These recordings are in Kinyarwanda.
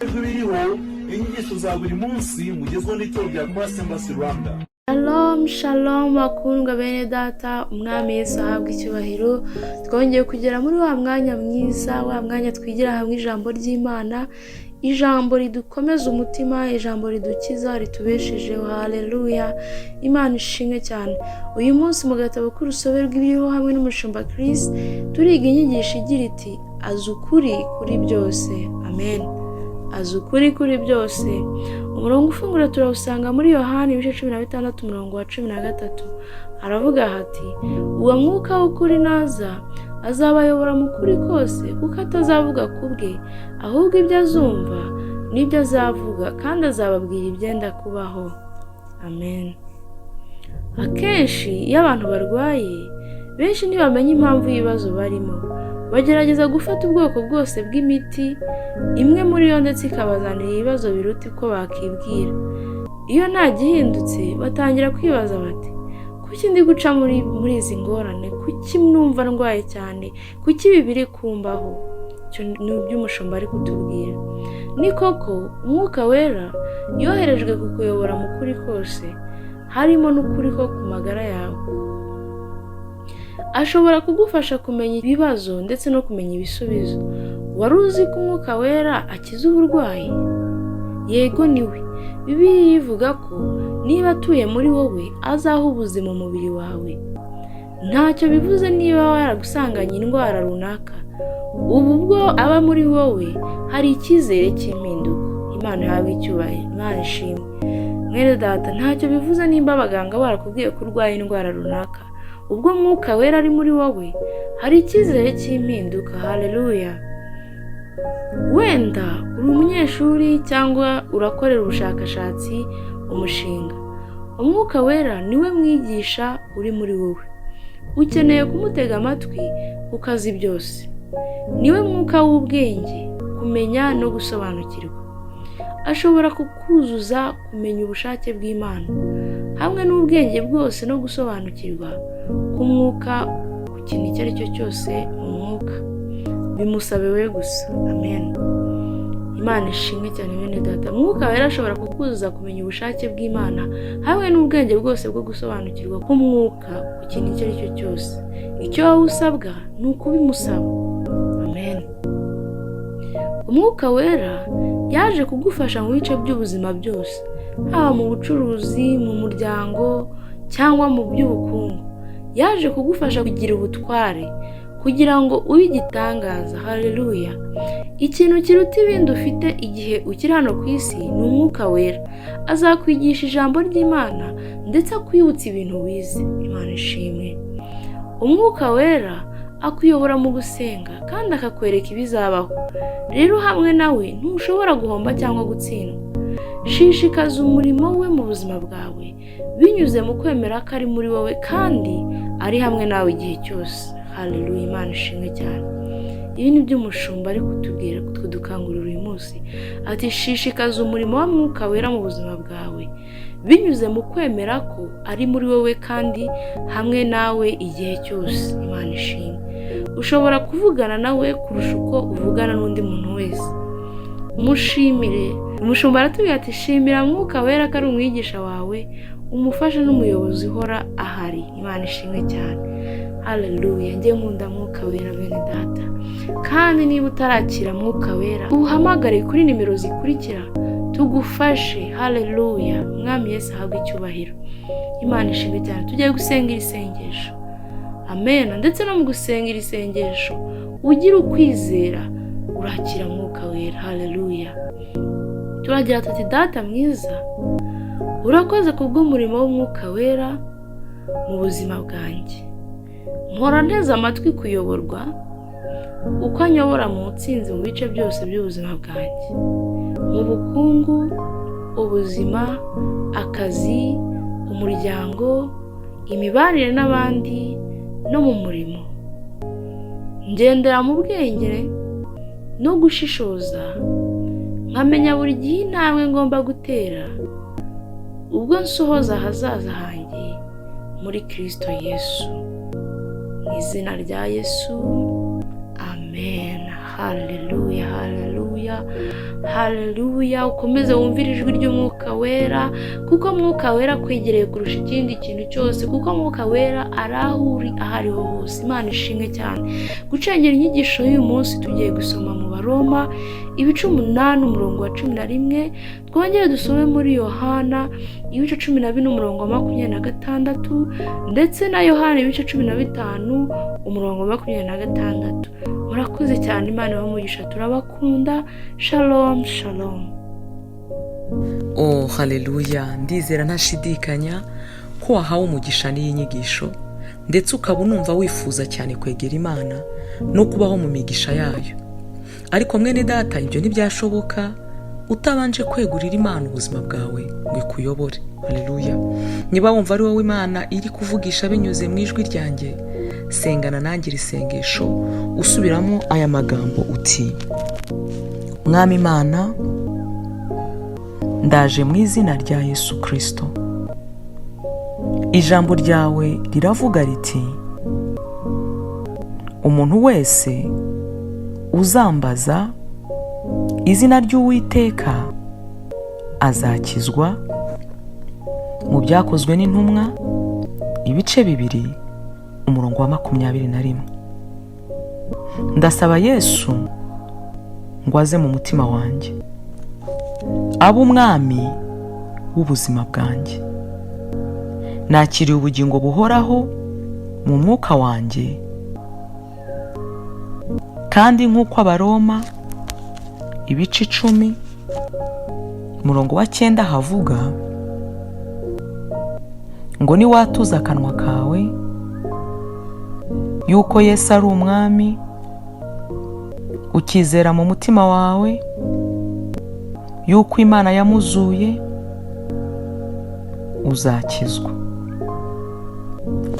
Biriho inyigisho za buri munsi mugezweho n'itorero rya Christ Embassy Rwanda. Shalom shalom, bakundwa bene data, Umwami Yesu ahabwa icyubahiro. Twongeye kugera muri wa mwanya mwiza, wa mwanya twigira hamwe ijambo ry'Imana, ijambo ridukomeza umutima, ijambo ridukiza, ritubeshejeho. Haleluya, Imana ishimwe cyane. Uyu munsi mu gatabo k'urusobe rw'ibiriho hamwe n'umushumba Chris turiga inyigisho igira iti: "Azi ukuri kuri byose." Amen. Azi ukuri kuri byose. Umurongo ufungura turawusanga muri Yohani ibice 16, umurongo wa 13. Aravuga hati: "Uwo Mwuka w'ukuri naza, azabayobora mu kuri kose, kuko atazavuga ku bwe, ahubwo ibyo azumva nibyo azavuga, kandi azababwira ibyenda kubaho." Amen. Akenshi iyo abantu barwaye, benshi ntibamenya impamvu y'ibibazo barimo. Bagerageza gufata ubwoko bwose bw'imiti, imwe muri yo ndetse ikabazanira ibibazo biruta uko bakibwira. Iyo nta gihindutse, batangira kwibaza bati: "Kuki ndi guca muri izi ngorane? Kuki numva ndwaye cyane? Kuki ibi biri kumbaho?" Icyo ni iby'umushumba ari kutubwira. Ni koko, Umwuka Wera yoherejwe kukuyobora mu kuri kose, harimo n'ukuri ko ku magara yawe. Ashobora kugufasha kumenya ibibazo ndetse no kumenya ibisubizo. Wari uzi ko Umwuka Wera akiza uburwayi? Yego, niwe. Bibiliya ivuga ko niba atuye muri wowe, azaha ubuzima umubiri wawe. Ntacyo bivuze niba waragusanganye indwara runaka, ubu ubwo aba muri wowe hari icyizere cy'impinduka. Imana ihabwe icyubahiro, Imana ishimwe. Mwene data, ntacyo bivuze nimba abaganga barakubwiye ko urwaye indwara runaka, ubwo Mwuka Wera ari muri wowe hari icyizere cy'impinduka. Haleluya. Wenda uri umunyeshuri cyangwa urakorera ubushakashatsi umushinga. Umwuka Wera niwe mwigisha uri muri wowe. Ukeneye kumutega amatwi kuko azi byose. Niwe mwuka w'ubwenge, kumenya no gusobanukirwa. Ashobora kukuzuza kumenya ubushake bw'Imana hamwe n'ubwenge bwose no gusobanukirwa k'umwuka ku kintu icyo ari cyo cyose mu mwuka. Bimusabe we gusa. Amen. Imana ishimwe cyane. Bene data, Mwuka Wera ashobora kukuzuza kumenya ubushake bw'Imana hamwe n'ubwenge bwose bwo gusobanukirwa k'umwuka ku kintu icyo ari cyo cyose. Icyo wowe usabwa ni ukubimusaba. Amen. Umwuka Wera yaje kugufasha mu bice by'ubuzima byose, haba mu bucuruzi, mu muryango cyangwa mu by'ubukungu. Yaje kugufasha kugira ubutware kugira ngo ube igitangaza. Haleluya. Ikintu kiruta ibindi ufite igihe ukiri hano ku isi ni Umwuka Wera. Azakwigisha ijambo ry'Imana ndetse akwibutsa ibintu wize. Imana ishimwe. Umwuka Wera akuyobora mu gusenga kandi akakwereka ibizabaho. Rero hamwe nawe ntushobora guhomba cyangwa gutsindwa. Shishikaza umurimo we mu buzima bwawe binyuze mu kwemera ko ari muri wowe kandi ari hamwe nawe igihe cyose. Haleluya, Imana ishimwe cyane. Ibi ni byo umushumba ari kutubwira, kudukangurira uyu munsi, ati: "Shishikaza umurimo wa Mwuka Wera mu buzima bwawe binyuze mu kwemera ko ari muri wowe kandi hamwe nawe igihe cyose." Imana ishimwe. Ushobora kuvugana nawe kurusha uko uvugana n'undi muntu wese. Mushimire. Umushumba aratubwira ati: "Shimira Mwuka Wera ko ari umwigisha wawe, umufasha n'umuyobozi uhora ahari." Imana ishimwe cyane. Haleluya. Njye nkunda Mwuka Wera, bene data. Kandi niba utarakira Mwuka Wera, uhamagare kuri nimero zikurikira tugufashe. Haleluya. Mwami Yesu ahabwe icyubahiro. Imana ishimwe cyane. Tugiye gusenga iri sengesho. Amen. Ndetse no mu gusenga iri sengesho ugira ukwizera, urakira Mwuka Wera. Haleluya. Turagira tuti: "Data mwiza, urakoze kubw'umurimo w'Umwuka Wera mu buzima bwanjye. Mpora nteze amatwi kuyoborwa uko anyobora mu ntsinzi mu bice byose by'ubuzima bwanjye, mu bukungu, ubuzima, akazi, umuryango, imibanire n'abandi no mu murimo. Ngendera mu bwenge no gushishoza, nkamenya buri gihe intambwe ngomba gutera ubwo nsohoza ahazaza hanjye muri Kirisito Yesu. Mu izina rya Yesu, amen." Haleluya, haleluya. Haleluya! Ukomeze wumvire ijwi ry'Umwuka Wera, kuko Mwuka Wera akwegereye kurusha ikindi kintu cyose, kuko Mwuka Wera ari aho uri aho ariho hose. Imana ishimwe cyane. Gucengera inyigisho y'uyu munsi, tugiye gusoma mu Baroma ibice 8, umurongo wa 11, twongere dusome muri Yohana ibice 14, umurongo wa 26, ndetse na Yohana ibice 15, umurongo wa 26. Murakoze cyane, Imana ibahe umugisha, turabakunda. Shalom, shalom. Oh, haleluya! Ndizera ntashidikanya ko wahawe umugisha n'iyi nyigisho, ndetse ukaba unumva wifuza cyane kwegera Imana no kubaho mu migisha yayo. Ariko mwene data, ibyo ntibyashoboka utabanje kwegurira Imana ubuzima bwawe ngo ikuyobore. Haleluya! Niba wumva ari wowe Imana iri kuvugisha binyuze mu ijwi ryanjye, sengana nanjye iri sengesho usubiramo aya magambo uti: "Mwami Imana, ndaje mu izina rya Yesu Kirisito. Ijambo ryawe riravuga riti: 'Umuntu wese uzambaza izina ry'Uwiteka azakizwa,' mu Byakozwe n'Intumwa ibice 2, umurongo wa 21. Ndasaba Yesu ngo aze mu mutima wanjye, abe umwami w'ubuzima bwanjye. Nakiriye ubugingo buhoraho mu mwuka wanjye, kandi nk'uko Abaroma ibice 10, umurongo wa 9 havuga ngo: 'Niwatuza akanwa kawe yuko Yesu ari umwami, ukizera mu mutima wawe yuko Imana yamuzuye, uzakizwa.'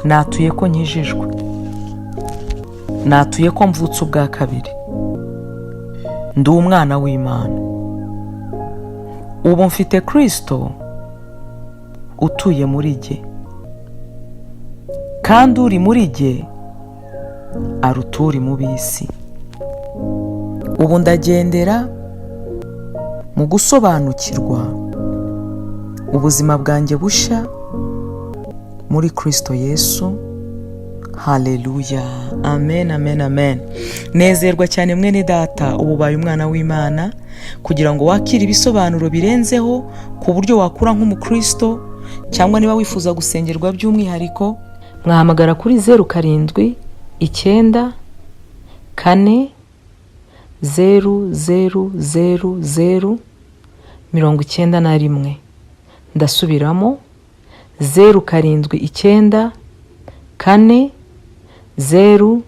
Natuye ko nkijijwe, natuye ko mvutse ubwa kabiri, ndi umwana w'Imana. Ubu mfite Kirisito utuye muri jye, kandi uri muri jye aruta uri mu b'isi. Ubu ndagendera mu gusobanukirwa ubuzima bwanjye bushya muri Kirisito Yesu. Haleluya! Amen, amen, amen. Nezerwa cyane mwene data, ubu ubaye umwana w'Imana. Kugira ngo wakire ibisobanuro birenzeho ku buryo wakura nk'umukristo, cyangwa niba wifuza gusengerwa by'umwihariko, mwahamagara kuri 0794 000 00 91. Ndasubiramo: 0794 000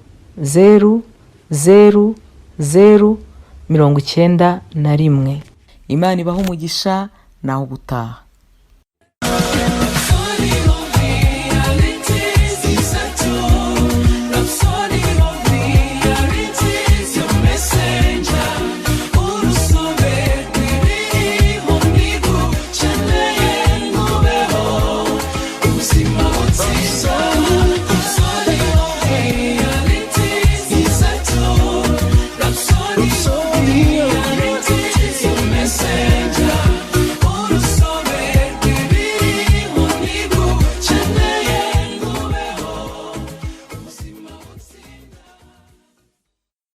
00 91. Imana ibahe umugisha, naho ubutaha. Rhapsody of realities is a tool. Rhapsody of realities, your messenger. Urusobe rw'ibiriho ntigukeneye ntubeho ubuzima butsinda. Rhapsody of realities is a tool. Rhapsody of